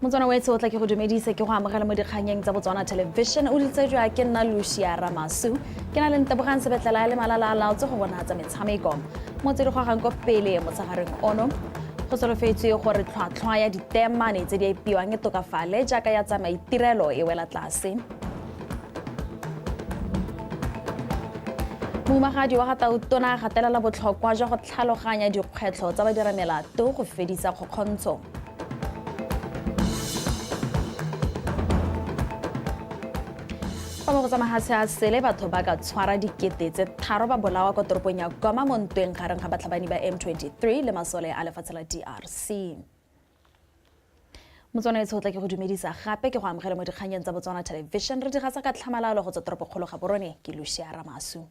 Motswana wetse, o tla ke go dumedise, ke go amogela mo dikganyeng tsa Botswana Television. O ditsejwa ke nna Lucia Ramasu, ke na le Ntebogang Sebetlela le Malala a laotse go bonatsa metshameko mo tse di gogang ko pele. Motshegareng ono, go solofetswe gore tlhwatlhwa ya ditemane tse di epiwang e tokafale jaaka ya tsa maitirelo e wela tlase. Mohumagadi wa ga Tautona a gatelela botlhokwa jwa go tlhaloganya dikgwetlho tsa badiramelato go fedisa kgokgontsho. Fa mo go tsa mahatshe a sele, batho ba ka tshwara 3000 ba bolawa kwa toropong ya Goma mo ntweng gareng ga batlhabani ba M23 le masole a lefatshe la DRC. Motswana e tshotla, ke go dumedisa gape, ke go amogele mo dikganyeng tsa Botswana Television. Re digatsa ka tlhamalalo go tswa toropokgolo ga Borone. Ke Lucia Ramasu.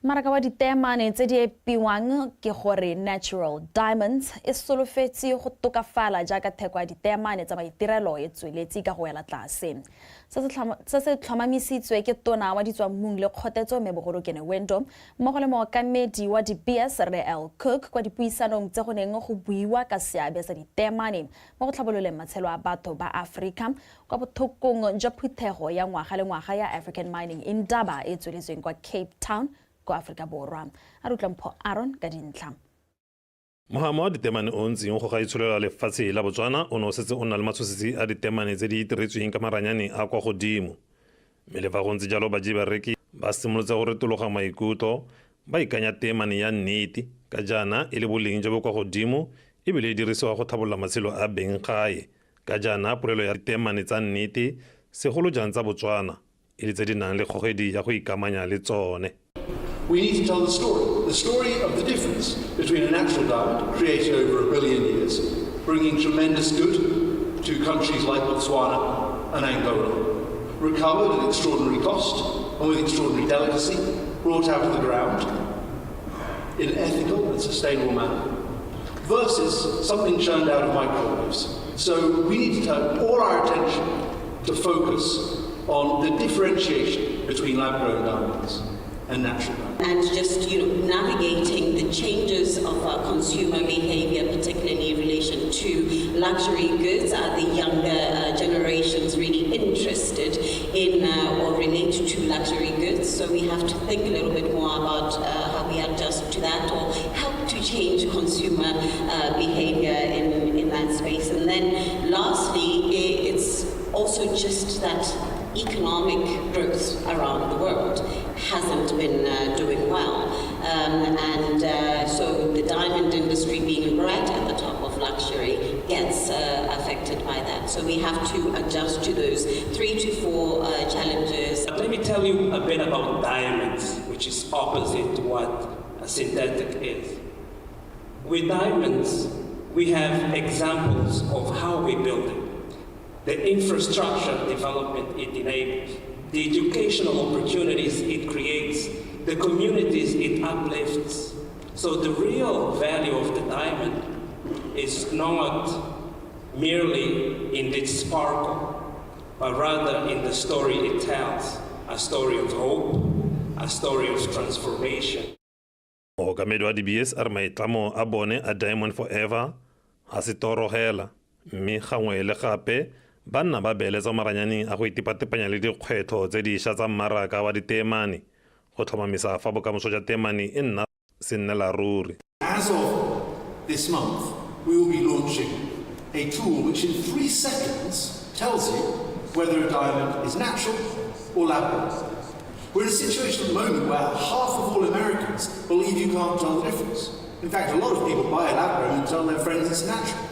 Mmaraka wa diteemane tse di epiwang, ke gore natural diamonds, e solofetse go tokafala jaaka theko ya diteemane tsa maitirelo e tsweletse ka go wela tlase. Se se tlhomamisitswe ke tona wa ditswammung le kgotetso, mme Bogolo Kenewendo, mmogo le mookamedi wa De Beers, Rre L Cook, kwa dipuisanong tse go neng go buiwa ka seabe sa diteemane mo go tlhabololeng matshelo a batho ba Aforika kwa bothokong jwa phuthego ya ngwaga le ngwaga ya African Mining Indaba e tsweletsweng kwa Cape Town kwa Aforika Borwa. A re utlwa Aaron ka dintlha. Mohamo wa ditemane o ntseng go gaitsholela lefatshe la Botswana o ne o setse o na le matshosetsi a ditemane tse di itiretsweng ka maranyane a kwa godimo, mme le fa go ntse jalo, baji bareki ba simolotse go retologa maikutlo, ba ikanya temane ya nnete ka jaana e le boleng jo bo kwa godimo ebile e dirisiwa go tlhabolola matshelo a beng gae, ka jaana polelo ya ditemane tsa nnete, segolo jang tsa Botswana, e le tse di nang le kgogedi ya go ikamanya le tsone. We need to tell the story of the difference between a natural diamond created over a billion years, bringing tremendous good to countries like Botswana and Angola, recovered at extraordinary cost and with extraordinary delicacy, brought out of the ground in an ethical and sustainable manner, versus something churned out of microwaves. So we need to turn all our attention to focus on the differentiation between lab-grown diamonds and natural diamonds. And just navigating the changes of consumer behavior, particularly in relation to luxury goods. Are the younger generations really interested in or relate to luxury goods? So we have to think a little bit more about how we adjust to that or help to change consumer behavior in that space. And then lastly, it's also just that economic growth around the world hasn't been doing well. And so the diamond industry, being right at the top of luxury, gets affected by that. So we have to adjust to those three to four challenges. But let me tell you a bit about diamonds, which is opposite to what a synthetic is. With diamonds, we have examples of how we build it, the infrastructure development it enables, the educational opportunities it creates, the communities it uplifts. So the real value of the diamond is not merely in its sparkle, but rather in the story it tells, a story of hope, a story of transformation. Mookamedi wa De Beers a re maitlamo a bone a Diamond Forever ga se toro hela, mme gangwe le gape ba nna ba beeletsa maranyaneng a go itepatepanya le dikgwetlho tse dišwa tsa mmaraka wa diteemane go tlhomamisa fa bokamoso jwa teemane e nna sennela ruri. As of this month, we will be launching a tool which in 3 seconds tells you whether a diamond is natural or lab grown. We're in a situation at the moment where half of all Americans believe you can't tell the difference. In fact, a lot of people buy a lab grown and tell their friends it's natural.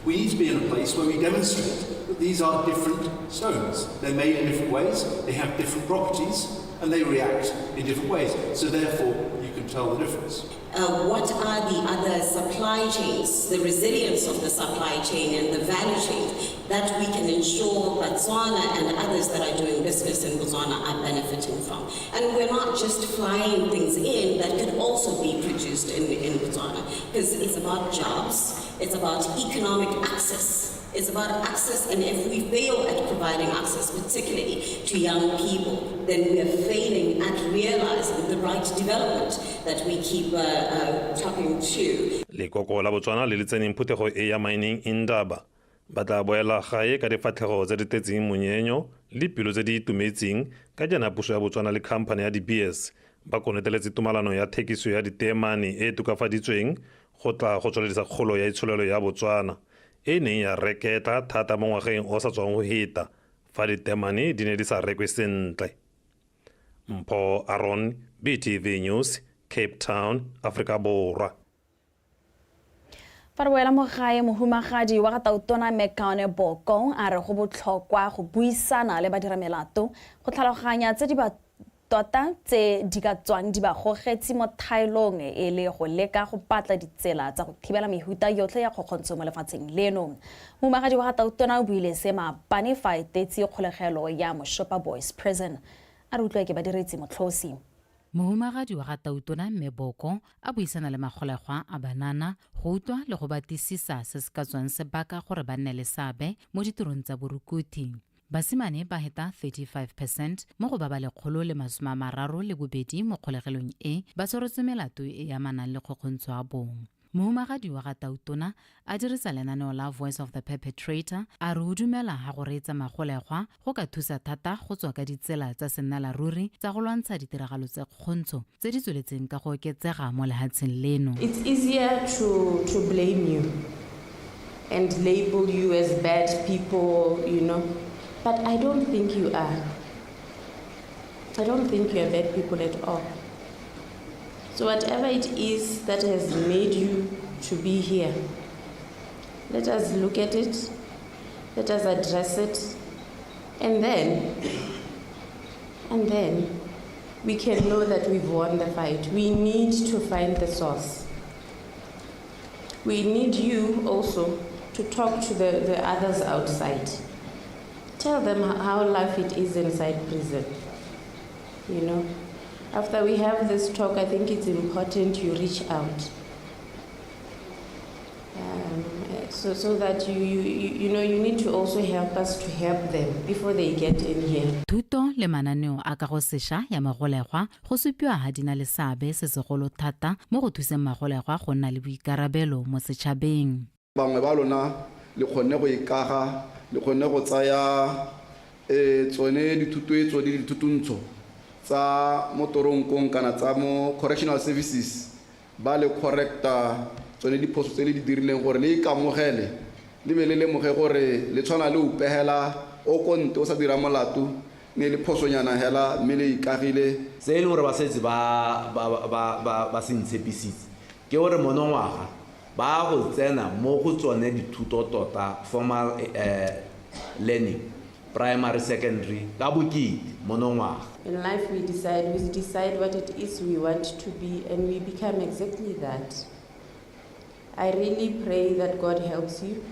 We need to be in a place where we demonstrate that these are different stones. They're made in different ways, they have different properties, and they react in different ways. So therefore, you can tell the difference. What are the other supply chains, the resilience of the supply chain and the value chain that we can ensure Botswana and others that are doing business in Botswana are benefiting from? And we're not just flying things in that could also be produced in Botswana, because it's about jobs, it's about economic access. It's about access, and if we fail at providing access, particularly to young people, then we are failing at realizing the right development that we keep talking to. Lekoko la Botswana le le tseneng phuthego e ya Mining Indaba ba tla boela gae ka difatlhego tse di tletseng monyenyo le pelo tse di itumetseng ka jaana puso ya Botswana le khamphane ya De Beers ba konoteletse tumalano ya thekiso ya diteemane e e tokafaditsweng go tla go tsweledisa kgolo ya itsholelo ya Botswana e neng ya reketla thata mo ngwageng o sa tswang go feta fa diteemane di ne di sa rekwe sentle. Mpho Aron, BTV News, Cape Town, Afrika Borwa. Fa re boela mo gae, mohumagadi wa ga Tautona Mekaone Boko a re go botlhokwa go buisana le badiramelato go tlhaloganya tse di ba tota tse di ka tswang di ba gogetse mo thaelong e le go leka go patla ditsela tsa go thibela mehuta yotlhe ya kgokgontsho mo lefatsheng leno. Mohumagadi wa ga Tautona o buile se maabane fa etetse kgolegelo ya Moshopa Boys Prison. A re utlwe ke Badiretsi Motlhosi. Mohumagadi wa ga Tautona Mme Boko a buisana le magolegwa a banana go utlwa le go batlisisa se se ka tswang sebaka gore ba nne le seabe mo ditirong tsa borukuthi. Basimane ba heta 35% mo go ba ba 132 mo kgolegelong e ba tshwaretswe melato e e amanang le kgokgontsho ya bong. Mohumagadi wa ga Tautona a dirisa lenaneo la Voice of the Perpetrator a re o dumela ga go reetsa magolegwa go ka thusa thata go tswa ka ditsela tsa sennela ruri tsa go lwantsha ditiragalo tsa kgokgontsho tse di tsweletseng ka go oketsega mo lehatsheng leno. It's easier to blame you and label you as bad people. But I don't think you are. I don't think you are bad people at all. So whatever it is that has made you to be here, let us look at it, let us address it, and then we can know that we've won the fight. We need to find the source. We need you also to talk to the others outside. Tell them how life it is inside prison. After we have this talk, I think it's important you reach out. So that you need to also help us to help them before they get in here. Thuto le mananeo a kago sešwa ya magolegwa go supiwa ha di na le seabe se segolo thata mo go thuseng magolegwa go nna le boikarabelo mo setšhabeng. Bangwe ba lona le kgonne go ikaga, le kgonne go tsaya tsone dithutoetso le dithutuntsho tsa mo toronkong kana tsa mo correctional services, ba le correcta tsone diphoso tse le di dirileng gore le ikamogele le be le lemoge gore le tshwana le upegela o konte o sa dira molato ne le phosonyana hela mme le ikagile. Se e leng gore ba setse ba se ntshepisitse ke gore monongwaga ba go tsena mo go tsone dithuto tota, formal learning, primary, secondary, ka bokete monongwaga. In life we decide what it is we want to be and we become exactly that. I really pray that God helps you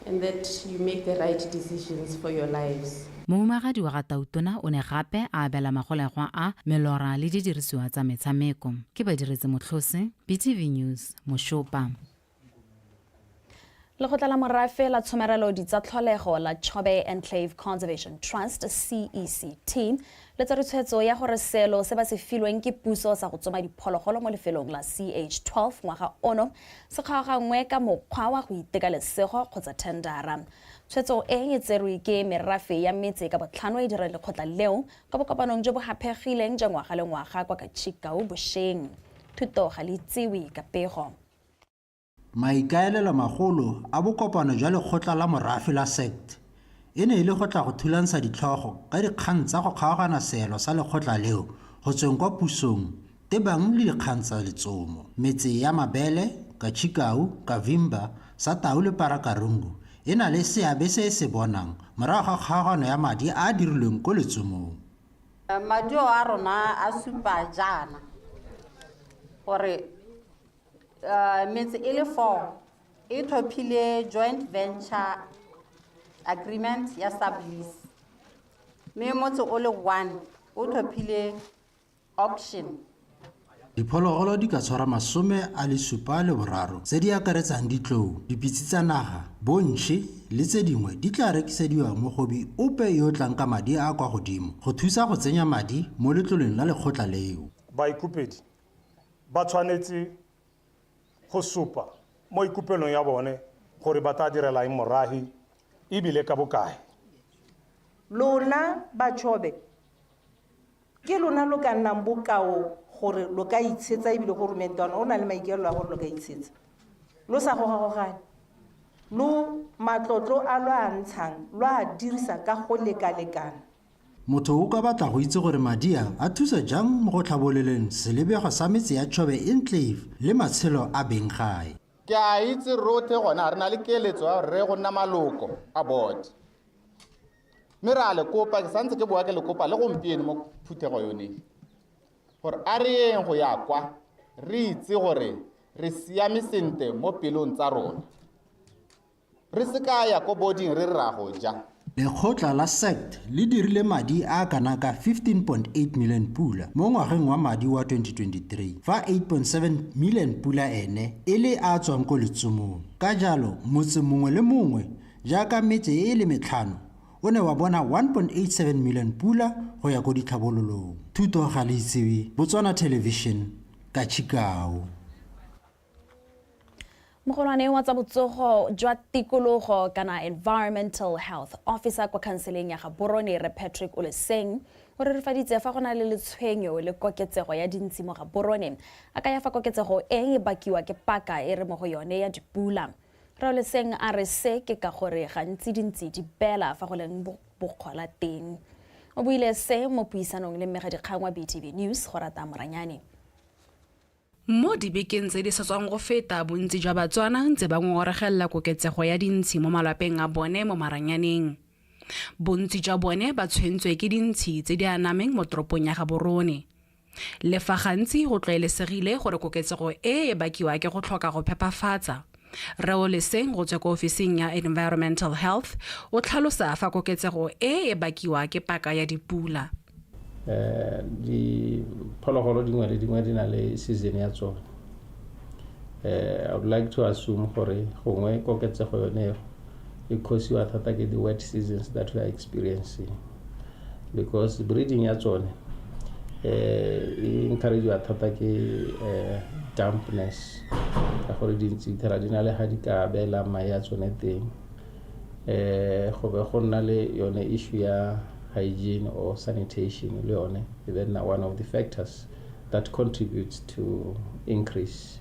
and that you make the right decisions for your lives. Mohumagadi wa ga Tautona o ne gape a abela magolegwa a melora le didirisiwa tsa metshameko. Ke Badiretse Motlhose, BTV News, Moshopa. Lekgotla la morafe la tshomarelo ditsa tlholego la Chobe Enclave Conservation Trust, CECT, le tsere tshwetso ya gore selo se ba se filweng ke puso sa go tsoma diphologolo mo lefelong la CH12 ngwaga ono se kgaoganngwe ka mokgwa wa go iteka lesego kgotsa tendara. Tshwetso e e tserwe ke merafe ya metse ka botlhano e dira lekgotla leo kwa bokopanong jo bo haphegileng jwa ngwaga le ngwaga kwa Kachikau bošeng. Thuto ga le itsiwe ka pego. Maikaelelo magolo a bokopano jwa lekgotla la morafe la SECT e ne e le go tla go thulantsha ditlhogo ka dikgang tsa go kgaogana seelo sa lekgotla leo go tsweng kwa pusong tebang le dikgang tsa letsomo. Metse ya Mabele, Kachikau, Kavimba, Satau le Parakarungu e na le seabe se se bonang morago ga kgaogano ya madi a a dirilweng ko letsomong. Maduo a rona a supa jaana gore metse e le four e tlhophile joint venture agreement ya sublease, mme motse o le one o tlhophile auction. Diphologolo di ka tshwara 73 tse di akaretsang ditlou, dipitse tsa naga, bontšhe le tse dingwe di tla rekisediwa mogwebi ope yo o tlang ka madi a a kwa godimo go thusa go tsenya madi mo letloleng la lekgotla leo. Baikopedi ba tshwanetse go supa mo ikopelong ya bone gore ba tla direla eng morahi ebile ka bokae. Lona Bachobe, ke lona lo ka nnang bokao gore lo ka itshetsa ebile goromente wa o na le maikaelelo a gore lo ka itshetsa. Lo sa gogagogane, lo matlotlo a lo a ntshang lo a dirisa ka go lekalekana. Motho o ka batla go itse gore madi a a thusa jang mo go tlhabololeng selebego sa metse ya Chobe Enclave le matshelo a beng gae. Ke a itse rotlhe gone ga re na le keletso ya gore re go nna maloko a board, mme re a le kopa, ke santse ke boa ke le kopa le gompieno mo phuthego yone gore a re yeng go ya kwa re itse gore re siame sentle mo pelong tsa rona, re se ka ya ko boarding re re ra go ja. Lekgotla la SACT le dirile madi a a kana ka 15.8 million pula mo ngwageng wa madi wa 2023, fa 8.7 million pula ene e le a a tswang ko letsomong. Ka jalo motse mongwe le mongwe jaaka metse e e le metlhano o ne wa bona 1.87 million pula go ya ko ditlhabololong. Thuto ga le itsewe, Botswana Television, ka Chikao. Mogolwane wa tsa botsogo jwa tikologo kana Environmental Health Officer kwa khanseleng ya Gaborone, Re Patrick Oleseng, o rerifaditse fa go na le letshwenyo le koketsego ya dintsi mo Gaborone, a kaya fa koketsego e e bakiwa ke paka e re mo go yone ya dipula. Re Oleseng a re se ke ka gore gantsi dintsi di beela fa go leng bokgola teng. O buile se mo puisanong le mmegadikgang wa BTV News go rata Moranyane. Mo dibekeng tse di sa tswang go feta, bontsi jwa Batswana ntse ba ngongoregelela koketsego ya dintshi mo malapeng a bone mo maranyaneng. Bontsi jwa bone ba tshwentswe ke dintshi tse di anameng mo toropong ya Gaborone. Le fa gantsi go tlwaelesegile gore koketsego e e bakiwa ke go tlhoka go phepafatsa, Rre Oleseng go tswa ko ofising ya Environmental Health o tlhalosa fa koketsego e e bakiwa ke paka ya dipula. Diphologolo dingwe le dingwe di na le season ya tsone. I would like to assume gore gongwe koketsego yone e causiwa thata ke the wet seasons that we are experiencing, because breeding ya tsone e encourageiwa thata ke dampness, ka gore dintsi thela di na le ga di ka beela mae a tsone teng, go be go nna le yone issue ya hygiene or sanitation, le yone e be nna one of the factors that contributes to increase.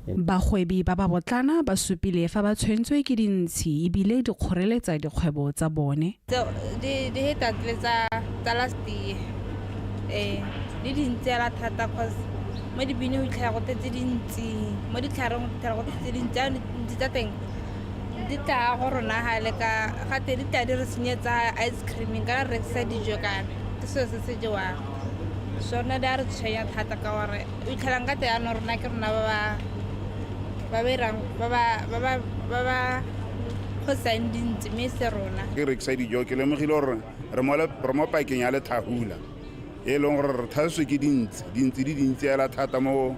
Bagwebi ba babotlana ba supile fa ba tshwentswe ke dintshi ebile di kgoreletsa dikgwebo tsa bone. Di heta le tsa last year, di dintsi hela thata, cause mo dibini o fitlhela go tletse dintsi, mo ditlhareng o fitlhela go tletse dintsi. Dintsi tsa teng di tla go rona ga le ka gate di tla di re senyetsa ice cream, kana re rekisa dijo, kana ke selo se se jewang. Sone di a re tshwenya thata ka gore o fitlhelang ka teng jaanong rona ke rona ba ba ba ba ba ba ba ba kgosang dintsi, mme se rona. Ke rekisa dijo, ke lemogile gore re mo pakeng ya lethahula e leng gore re thaswe ke dintsi, dintsi di dintsi hela thata mo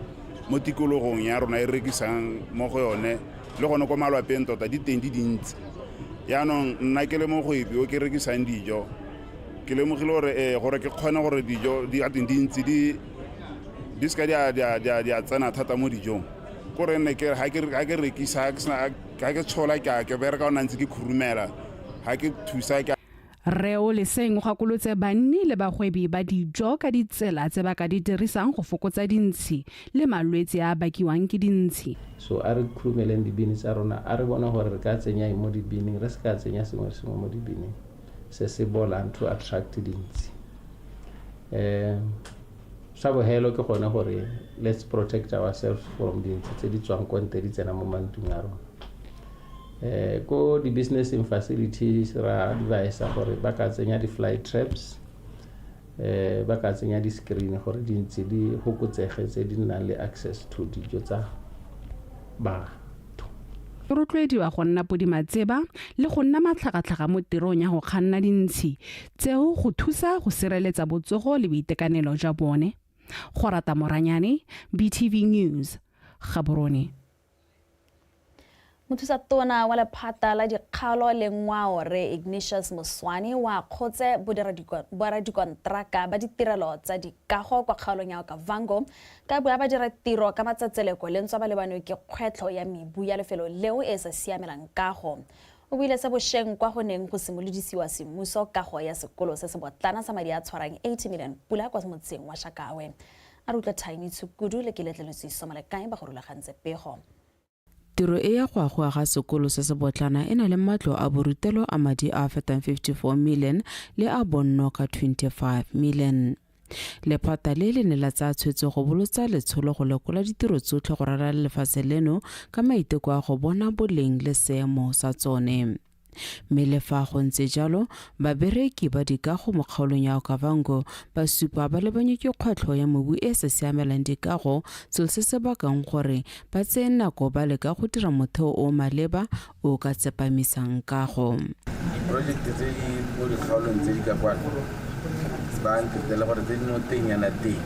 tikologong ya rona e rekisang mo go yone, le gone ko malwapeng tota di teng di dintsi. Yaanong nna ke le mogwebi o ke rekisang dijo, ke lemogile gore gore ke kgone gore dijo di a teng dintsi di seka di a tsena thata mo dijong, kore nne ke ha ke rekisa, ha ke tshola, ke a ke bereka o ntse ke khurumela, ha ke thusa ke. Rre Oleseng o gakolotse banni le bagwebi ba dijo ka ditsela tse ba ka di dirisang go fokotsa dintshi le malwetse a a bakiwang ke dintshi. So a re khurumeleng dibini tsa rona, a re bone gore re ka tsenya eng mo dibining, re se ka tsenya sengwe le sengwe mo dibining se se bolang to attract dintsi. Sa bohelo ke gone gore let's protect ourselves from dintsi tse di tswang kwa ntle di tsena mo mantlong a rona. Ko di-businessing facilities ra advisa gore ba ka tsenya di-fly traps, ba ka tsenya di-screen gore dintsi di fokotsege tse di nnang le access to dijo tsa batho. O rotloediwa go nna podimatseba le go nna matlhagatlhaga mo tirong ya go kganna dintshi tseo go thusa go sireletsa botsogo le boitekanelo jwa bone. Go rata Moranyane, BTV News, Gaborone. Mothusa tona wa lephata la dikgalo le ngwao re Ignatius Moswane wa kgotse boradikontraka ba ditirelo tsa dikago kwa kgaolong ya Okavango ka bua ba dira tiro ka matsatseleko le ntswa ba lebanwe ke kgwetlho ya mebu ya lefelo leo e sa siamelang kago. O buile se bošeng kwa go neng go simolodisiwa semmuso kago ya sekolo se se botlana sa madi a tshwarang 80 million pula kwa motseng wa Shakawe. A re utlwe Tiny Tshukudu le Keletleletswe Somalekae ba go rulagantse pego. Tiro e ya go agiwa ga sekolo se se botlana e na le matlo a borutelo a madi a fetang 54 million le a bonno ka 25 million. Lephata le le ne la tsaya tshwetso go bolotsa letsholo go lekola ditiro tsotlhe go ralala lefatshe leno ka maiteko a go bona boleng le seemo sa tsone. Mme le fa go ntse jalo, babereki ba dikago mo kgaolong ya Okavango ba supa ba lebanywe ke kgwetlho ya mobu e sa siamelang dikago, selo se se bakang gore ba tseye nako ba leka go dira motheo o maleba o ka tsepamisang kago. Diprojekte tse di mo dikgaolong tse di ka kwano ba ntetele gore tse di mo teng yana teng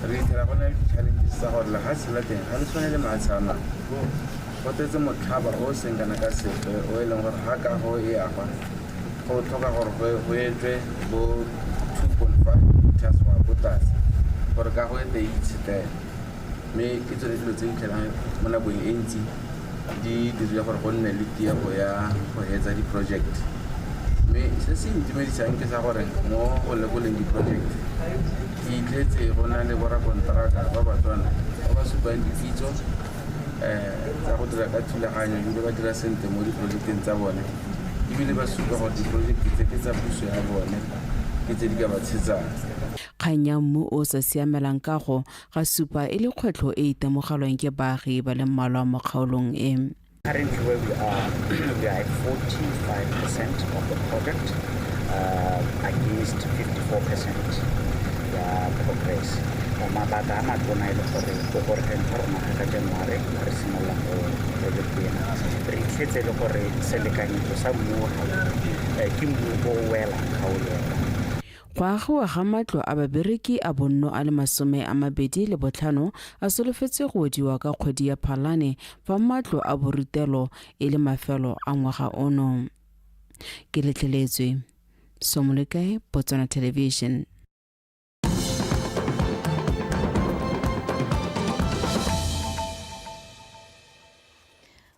re fitlhela go na le di-challenges tsa gore lefatshe la teng ga le tshwane le mafatshe a mangwe. Go tletse motlhaba o seng kana ka sepe o e leng gore ga kago e agwa go tlhoka gore go etswe bo 2.5 meters go ya ko tlase gore kago e te e itshetlele. Mme ke tsone dilo tse fitlhelang mo nakong e ntsi di dirile gore go nne le tiego ya go hetsa di-project. Mme se se intumedisang ke sa gore mo go lekoleng di-project ke itlhetse go na le borakonteraka ba Batswana ba ba supang dikitso tsa go dira ka thulaganyo ebile ba dira sentle mo diprojecteng tsa bone, ebile ba supa gore diprojekte tse ke tsa puso ya bone, ke tse di ka ba tshetsang. Kgang ya mmu o sa siamelang kago ga supa e le kgwetlho e itemogelwang ke baagi ba le mmalwa mo kgaolong e. Currently where we are at 45% of the project against 54% ya progress. Mabaka a matona e le gore go gorogeng ga rona ga ka January re simolola go project ena, re itlhetse le gore selekanyetso sa mmu ke mmu o welang ga o epa. Go agiwa ga matlo a babereki a bonno a le 25 a solofetse go wediwa ka kgwedi ya Phalane, fa matlo a borutelo e le mafelo a ngwaga ono. Ke Letleletswe Somolekae, Botswana Television.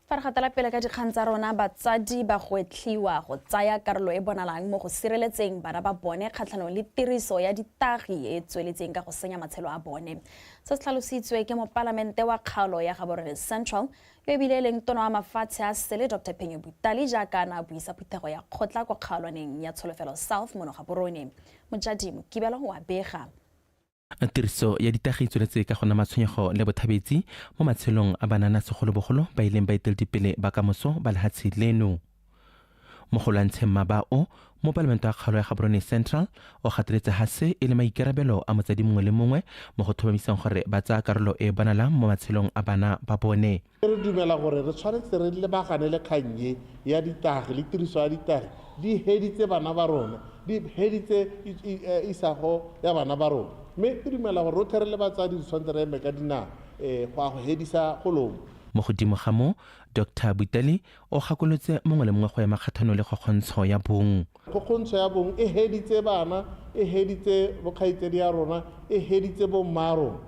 Fa re gatela pele ka dikgang tsa rona, batsadi ba gwetlhiwa go tsaya karolo e bonalang mo go sireletseng bana ba bone kgatlhanong le tiriso ya ditagi e tsweletseng ka go senya matshelo a bone. Se se tlhalositswe ke mopalamente wa kgaolo ya Gaborone Central yo ebile e leng tona wa mafatshe a sele Dr Phenyo Butale, jaaka a na a buisa phuthego ya kgotla kwa kgaolwaneng ya Tsholofelo South mono Gaborone. Mojadi Mokibelo o a bega. Tiriso ya ditagi tsweletse ka gona matshwenyego le bothabetsi mo matshelong a banana, segolobogolo ba ileng baeteledipele ba kamoso ba lehatshe leno. Mo go lwantsheng maba o, mopalamente wa kgaolo ya Gaborone Central o gateletse ha se e le maikarabelo a motsadi mongwe le mongwe mo go tlhomamiseng gore ba tsaya karolo e bonalang mo matshelong a bana ba bone. Re dumela gore re tshwanetse re lebagane le kgang e ya ditagi le tiriso ya ditagi. Di heditse bana ba rona, di heditse isago ya bana ba rona, mme ke dumela gore rotlhe re le batsadi re tshwanetse re eme ka dinao go a go hedisa golomo. Mo godimo ga moo, Dr Butale o gakolotse mongwe le mongwe go ema kgatlhanong le kgokgontsho ya bong. Kgokgontsho ya bong e heditse bana, e heditse bokgaitsedi ya rona, e heditse bomma rona.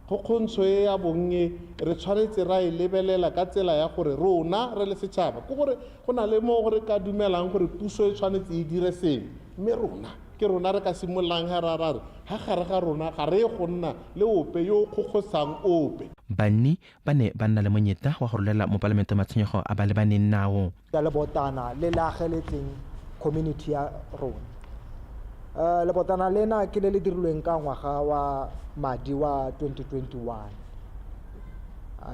Kgokgontsho e ya bong e re tshwanetse ra e lebelela ka tsela ya gore rona re le setšhaba, ke gore go na le mo re ka dumelang gore puso e tshwanetse e dire sengwe, mme rona ke rona re ka simololang ga ra re ga gare ga rona ga re go nna le ope yo o kgokgosang ope. Banni ba ne ba nna le monyetla wa go rolela mopalamente matshwenyego a ba lebaneng nao. Ya lebotana le le ageletseng community ya rona. Lebotana lena ke le le dirilweng ka ngwaga wa madi wa 2021.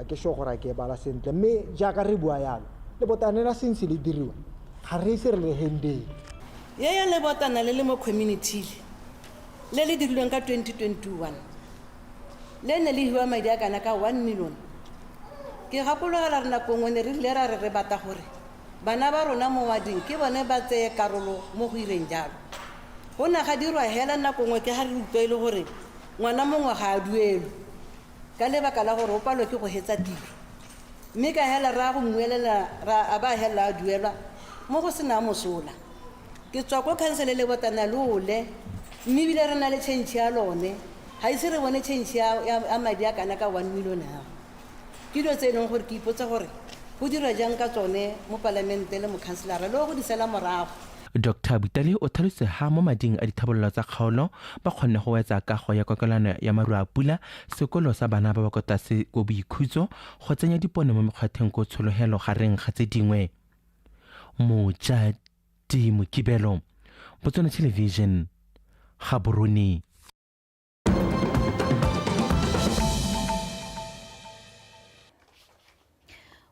Ke sure gore ke e bala sentle, mme jaaka re bua yalo, lebotana lena since le diriwa ga re ise re le handele. Ye ya lebotana le le mo community le le dirilweng ka 2021 le ne le hiwa madi a kana ka 1 million. Ke gakologela re nako nngwe ne re rile ra re re batla gore bana ba rona mo wading ke bone ba tseye karolo mo go ireng jalo. Go ne ga dirwa hela nako nngwe ke ga re utlwa e le gore Ngwana mongwe ga a duelwe ka lebaka la gore o palwe ke go hetsa tiro, mme ka hela ra go mmuelela ra a ba hela a duelwa mo go senang mosola. Ke tswa ko khansele lebotana lole, mme ebile re na le change ya lone, ga ise re bone change ya madi a kana ka 1 million. Gago ke dilo tse e leng gore ke ipotsa gore go dirwa jang ka tsone mo palamente le mokhanselara le go di sela morago. Dr Butale o tlhalositse ha mo mading a dithabololo tsa kgaolo ba kgonne go wetsa kago ya kokelwana ya maru a pula, sekolo sa bana ba ba kwa tlase ko Boikhutso, go tsenya dipone mo mekgwatheng ko Tshologelo gareng ga tse dingwe. Mojadi Mokibelo, Botswana Television, Gaborone.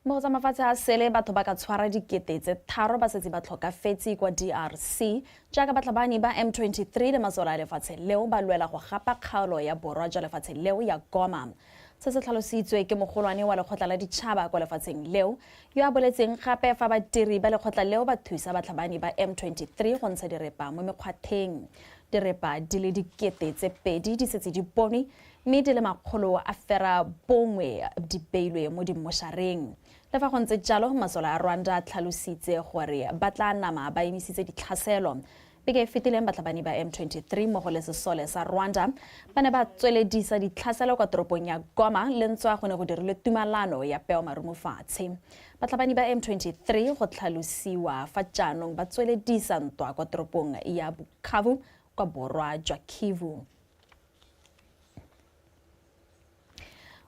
Mo go tsa mafatshe a sele, batho ba ka tshwara 3000 ba setse ba tlhokafetse kwa DRC jaaka batlhabani ba M23 le masole a lefatshe leo ba lwela go gapa kgaolo ya borwa jwa lefatshe leo ya Goma. Se se tlhalositswe ke mogolwane wa lekgotla la ditšhaba kwa lefatsheng leo, yo a boletseng gape fa badiri ba lekgotla leo ba thusa batlhabani ba M23 go ntsha direpa mo mekgwatheng. Direpa di le 2000 di setse di bonwe, mme di le 191 di beilwe mo dimmošareng. Le fa go ntse jalo, masole a Rwanda a tlhalositse gore ba tla nama ba emisitse ditlhaselo. Beke e fetileng, batlhabani ba M23 mmogo le sesole sa Rwanda ba ne ba tsweledisa ditlhaselo kwa toropong ya Goma, le ntswa go ne go dirilwe tumalano ya peo marumo fatshe. Batlhabani ba M23 go tlhalosiwa fa jaanong ba tsweledisa ntwa kwa toropong ya Bukavu kwa borwa jwa Kivu.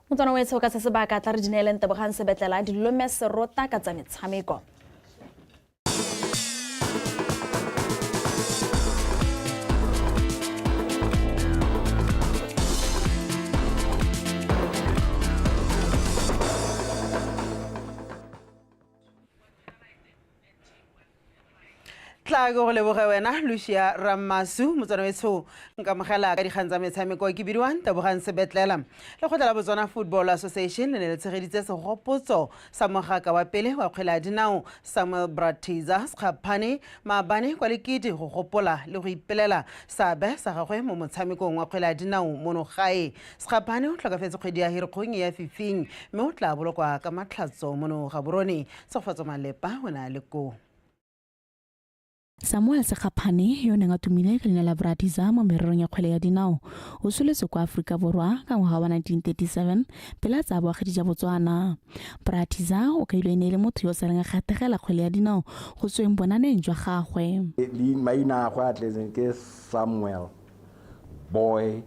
Motswana o etsho ka se sebaka tla re di neeleng Tebogang Sebetlela dilome serota ka tsa metshameko. Tla ke go leboge wena Lucia Rammasu. Motswana wetsho, nkamogela ka dikgang tsa metshameko, ke bidiwang Tebogang Sebetlela. Lekgotla la Botswana Football Association le ne le tshegeditse segopotso sa mogaka wa pele wa kgwele ya dinao Samuel Bratiza Sekgaphane maabane kwa Lekidi go gopola le go ipelela seabe sa gagwe mo motshamekong wa kgwele ya dinao mono gae. Sekgaphane o tlhokafetse kgwedi ya Hirikgong ya fifing, mme o tla bolokwa ka matlhatso mono Gaborone. Tshegofatso Malepa o ne a le koo. Samuel Sekgaphane, yo o neng a tumile ka leina la Bratiza mo mererong ya kgwele ya dinao, o tsholetswe kwa Aforika Borwa ka ngwaga wa 1937 pele a tsaya boagedi jwa Botswana. Bratiza o kailwe e ne e le motho yo o sa reng a kgathegela kgwele ya dinao go tsweng bonaneng jwa gagwe. Maina a gagwe a tletseng ke Samuel Boy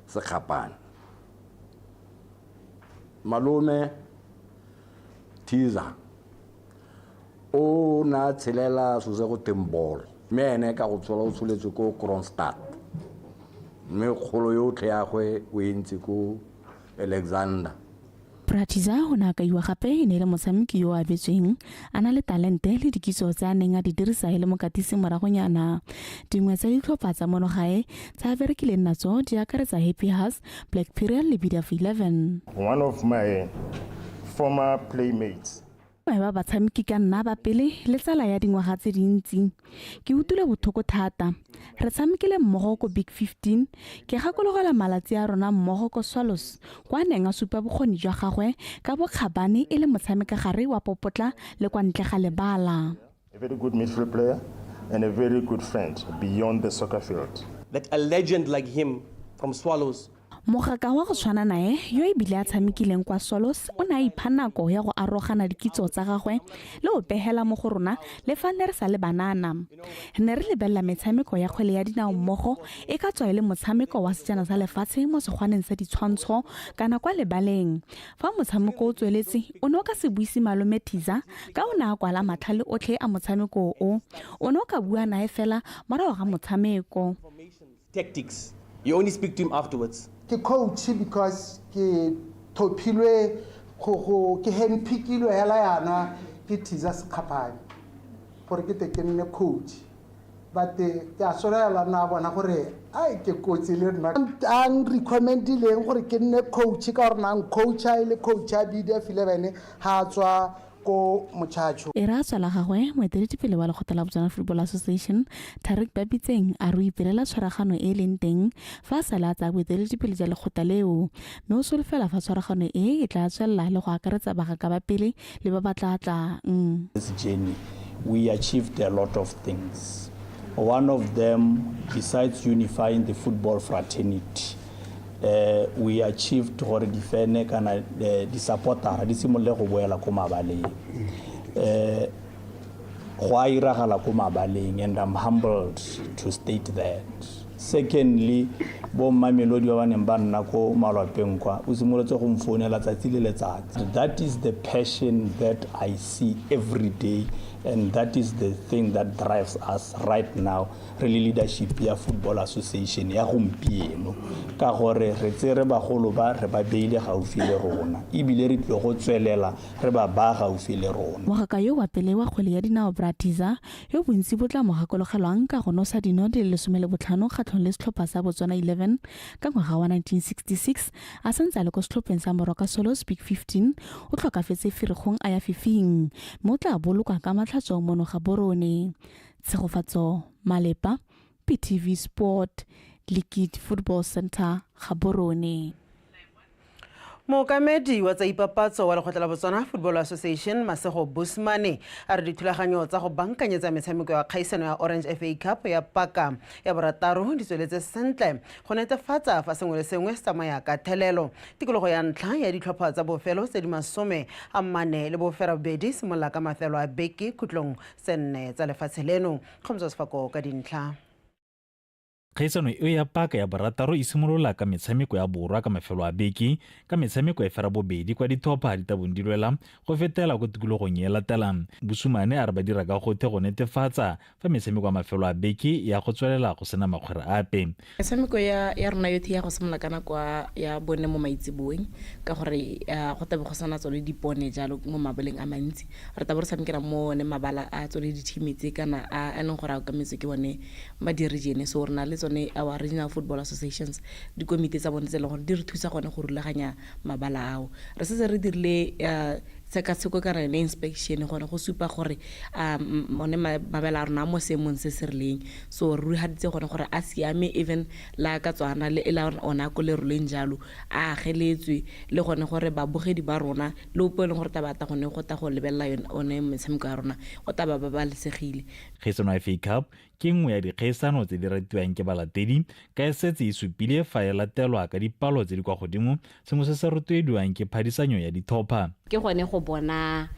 Sekgapane. Malome Thiza o ne a tshelela so se go teng bolo, mme ene ka go tshola o tsholetswe ko Kroonstad, mme kgolo yotlhe ya gwe o e ntse ko Alexander. Bratiza o ne a kaiwa gape e ne e le motshameki yo o abetsweng, a na le talente le dikitso tse a neng a di dirisa e le mokatisi moragonyana. Dingwe tsa ditlhopha tsa mono gae tse a berekileng natso di akaretsa Happy Hearts, Black Period le BDF 11. One of my former playmates. Bangwe ba batshameki ka nna ba pele le tsala ya dingwaga tse dintsi. Ke utlwile botlhoko thata. Re tshamekile mmogo ko Big 15. Ke gakologelwa malatsi a rona mmogo ko Swallows, kwa a neng a supa bokgoni jwa gagwe ka bokgabane e le motshamekagare wa popotla le kwa ntle ga lebala. A very good midfield player and a very good friend beyond the soccer field. That a legend like him from Swallows. Mogaka wa go tshwana nae, yo e bile a tshamekileng kwa Swallows, o ne a ipha nako ya go arogana dikitso tsa gagwe le go pegela mo go rona le fa ne re sa le banana. Re ne re lebelela metshameko ya kgwele ya dinao mmogo, e ka tswa e le motshameko wa sejana sa lefatshe mo sekgwaneng sa ditshwantsho kana kwa lebaleng. Fa motshameko o tsweletse, o ne o ka se buise Malome Thiza ka o ne a kwala matlhale otlhe a motshameko o. O ne o ka bua nae fela morago ga motshameko. Tactics. You only speak to him afterwards. Ke coach because ke thophilwe go go ke handpickilwe hela yana ke Thiza Sekgapane gore ke te ke nne coach, but ke a solofela nna bona gore ai ke kotsi le nna a nrecommendileng gore ke nne coach ka gore nang coach a e le coach a BDF 11 ga a tswa. Ko Mochacho. E re a tswa la gagwe, moeteledipele wa lekgotla la Botswana Football Association, Tariq Babitseng, a re o ipelela tshwaragano e e leng teng fa a sale a tsaya boeteledipele jwa lekgotla leo, mme o solofela fa tshwaragano e e tla tswelela le go akaretsa bagaka ba pele le ba ba tla tlang. This journey, we achieved a lot of things. One of them, besides unifying the football fraternity, we achieved gore difene kana di-supportera di simolole go boela ko mabaleng. Go a iragala ko mabaleng, and I'm humbled to state that. Secondly, bo Mmamelodi ba ba neng ba nna ko malwapeng kwa, o simolotse go mfounela tsatsi le letsatsi. That is the passion that I see every day, and that is the thing that drives us right now re le leadership ya Football Association ya gompieno, ka gore re tsere bagolo ba re ba beile gaufi le rona, ebile re tlile go tswelela re ba baya gaufi le rona. Mogaka yo wa pele wa kgwele ya dinao, Bratiza, yo bontsi bo tla mo gakologelwang ka go nosa dino di le 15 kgatlhong le setlhopha sa Botswana 11 ka ngwaga wa 1966 a santse a le ko setlhopheng sa Moroka Swallows Big 15, o tlhokafetse Ferikgong a ya fifing, mme o tla bolokwa ka Matlhatso mono Gaborone. Tshegofatso Malepa, PTV Sport, Liquid Football Center, Gaborone. Mookamedi wa tsa ipapatso wa lekgotla la Botswana Football Association, Masego Busmane, a re dithulaganyo tsa go bankanyetsa metshameko ya kgaisano ya Orange FA Cup ya paka ya borataro di tsweletse sentle go netefatsa fa sengwe le sengwe se tsamaya ka thelelo. Tikologo ya ntlha ya ditlhopha tsa bofelo tse di 48 simolola ka mafelo a beke khutlong tse 4 tsa lefatshe leno. Kgomotso Sefako ka dintlha. Kgaisano eo ya paka ya borataro e simolola ka metshameko ya borwa ka mafelo a beke, ka metshameko e fera bobedi kwa ditlhopha di tabong di lwela go fetela ko tikologong e latelang. Bosumane a re ba dira ka gothe go netefatsa fa metshameko ya mafelo a beke ya go tswelela go sena makgwere ape. Metshameko ya rona yotlhe ya go simolola ka nako ya 4 mo maitseboeng, ka gore go tlabe go sena tsone dipone jalo mo mabaleng a mantsi. Re tlabe re tshamekela mo one mabala a tsone di-team tse kana a leng gore a okametswe ke bone ba di-region. So re na le tsone our regional football associations, dikomiti tsa bone tse e leng gore di re thusa gone go rulaganya mabala ao. Re setse re dirile tshekatsheko kana yone inspection gone go supa gore one mabala a rona a mo seemong se se rileng. So re rulagantse gone gore a siame, even la ka tswana le la ona ko leroleng jalo a ageletswe, le gone gore babogedi ba rona le ope e leng gore taba ta gone go ta go lebelela one metshameko ya rona go ta ba babalesegile. Kgaisano ya FA Cup ke nngwe ya dikgaisano tse di ratiwang ke balatedi, ka e setse e supile fa e latelwa ka dipalo tse di kwa godimo, sengwe se se rotloediwang ke phadisanyo ya ditlhopha. Ke gone go bona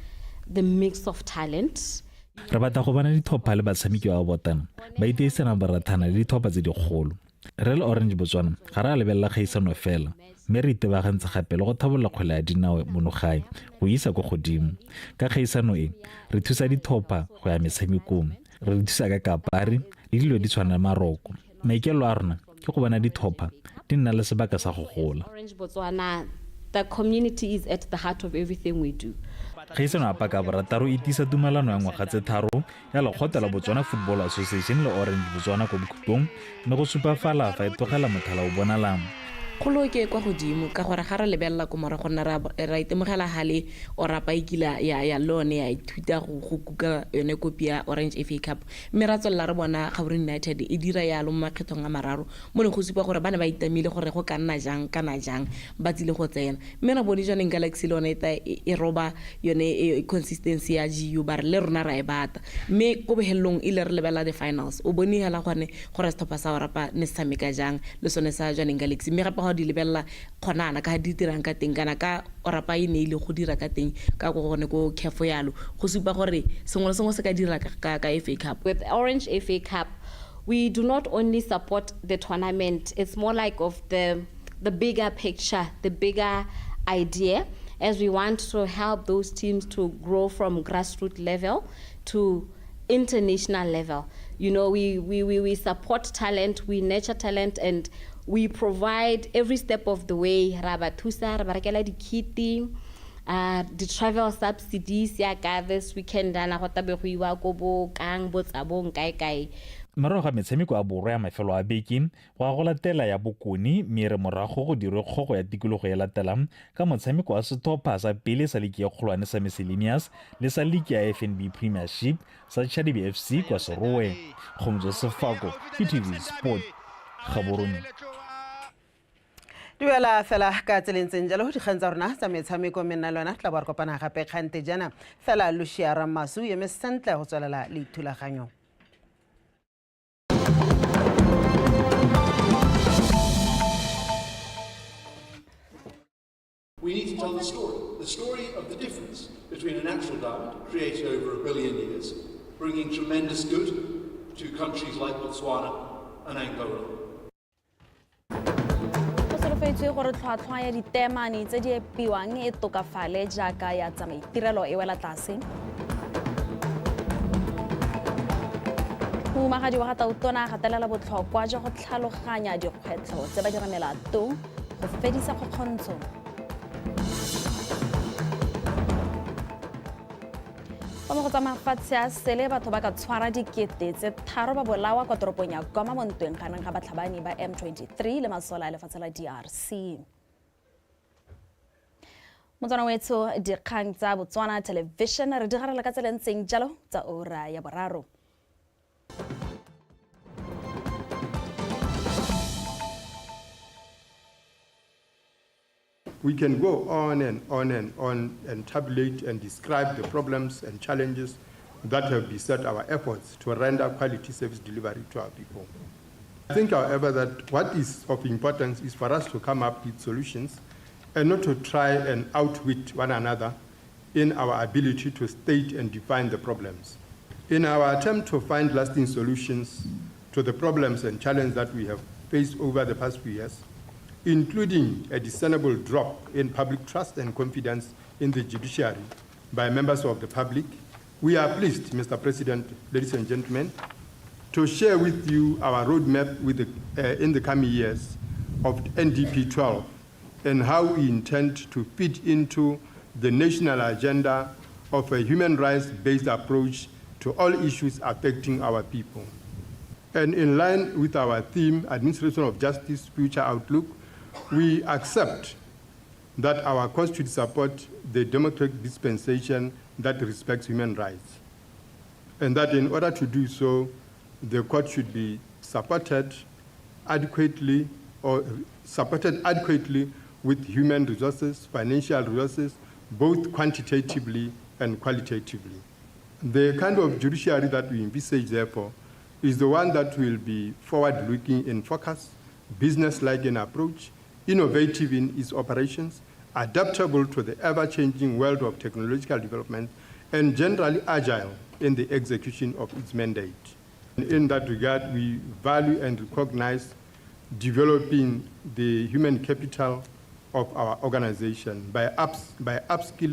the mix of talent. Re batla go bona ditlhopha le batshameki ba botana ba iteisana borathana le ditlhopha tse dikgolo. Re le Orange Botswana ga re a lebelela kgaisano fela, mme re itebagantse gape le go tlhabolola kgwele ya dinao mono gae go isa ko godimo. Ka kgaisano e re thusa ditlhopha go ya metshamekong, re di thusa ka kapari le dilo di tshwana le maroko. Maikaelelo a rona ke go bona ditlhopha di nna le sebaka sa go gola. Orange Botswana, the community is at the heart of everything we do. Kgaisano ya paka borataro e tiisa tumalano ya ngwaga tse 3 ya lekgotla la Botswana Football Association le Orange Botswana kwa bokhutlong, mme go supafala fa e tlogela motlhala o bonalang. Kgolo ke kwa godimo ka gore ga re lebelela ko morago nna ra itemogela gale Orapa e kile ya le one ya ithuta go kuka yone kopi ya Orange FA Cup, mme ra tswelela re bona Gaborone United e dira yalo mo makgethong a mararo, mo ne go supa gore ba ne ba itamile gore go ka nna jang kana jang ba tsile go tsena. Mme ra bone Jwaneng Galaxy le yone e roba yone consistency ya GU, ba re le rona ra e bata, mme ko bohelelong ile re lebelela the finals, o bone hela gone gore setlhopha sa Orapa ne se tshameka jang le sone sa Jwaneng Galaxy. Mme gape ga o di lebelela kgonana ka di dirang ka teng kana ka Orapa e ne ile go dira ka teng ka go gone ko CAF yalo, go supa gore sengwe le sengwe se ka dira ka FA Cup. With Orange FA Cup, we do not only support the tournament, it's more like of the bigger picture, the bigger idea, as we want to help those teams to grow from grassroots level to international level. You know, we support talent, we nurture talent, and we provide every step of the way. Ra ba thusa, ra ba rekela dikiti, the travel subsidies ya ka this weekend ana go tabe go iwa ko bo kang bo Tsabong kae kae. Morago ga metshameko ya borwa ya mafelo a beke go a go latela ya bokone, mme re morago go dirwe kgogo ya tikologo e latelang ka motshameko wa setlhopha sa pele sa liki e kgolwane sa Miscellaneous le sa liki ya FNB Premiership sa Chadibe FC kwa Serowe. Kgomotso Sefako, BTV Sport, Gaborone. Duela fela ka tseleng ntseng jalo dikgang tsa rona tsa metshameko, mme nna le wena tla bo re kopana gape kgante jaana. Fela Lucia Ramasu eme sentle go tswelela le thulaganyo. We need to tell the story of the difference between a natural diamond created over 1 billion years, bringing tremendous good to countries like Botswana and Angola. Go solofetswe gore tlhwatlhwa ya diteemane tse di epiwang e tokafale jaaka ya tsa maitirelo e wela tlase. Mohumagadi wa ga Tautona a gatelela botlhokwa jwa go tlhaloganya dikgwetlho tse ba dira melato go fedisa kgokgontsho. Fa mo go tsa mafatshe a sele, batho ba ka tshwara 3,000 ba bolawa kwa toropong ya Goma mo ntweng gareng ga batlhabani ba M23 le masole a lefatshe la DRC. Motswana wetsho, dikgang tsa Botswana Television re digarela ka tsela ntseng jalo tsa ura ya boraro. We can go on and on and on and tabulate and describe the problems and challenges that have beset our efforts to render quality service delivery to our people. I think, however, that what is of importance is for us to come up with solutions and not to try and outwit one another in our ability to state and define the problems. In our attempt to find lasting solutions to the problems and challenges that we have faced over the past few years, including a discernible drop in public trust and confidence in the judiciary by members of the public, we are pleased, Mr. President, ladies and gentlemen, to share with you our roadmap in the coming years of NDP 12 and how we intend to fit into the national agenda of a human rights-based approach to all issues affecting our people. And in line with our theme, Administration of Justice, Future Outlook, we accept that our court should support the democratic dispensation that respects human rights. And that in order to do so, the court should be supported adequately or supported adequately with human resources, financial resources, both quantitatively and qualitatively. The kind of judiciary that we envisage, therefore, is the one that will be forward-looking in focus, business-like in approach, innovative in its operations, adaptable to the ever-changing world of technological development, and generally agile in the execution of its mandate. In that regard, we value and recognize developing the human capital of our organization by upskilling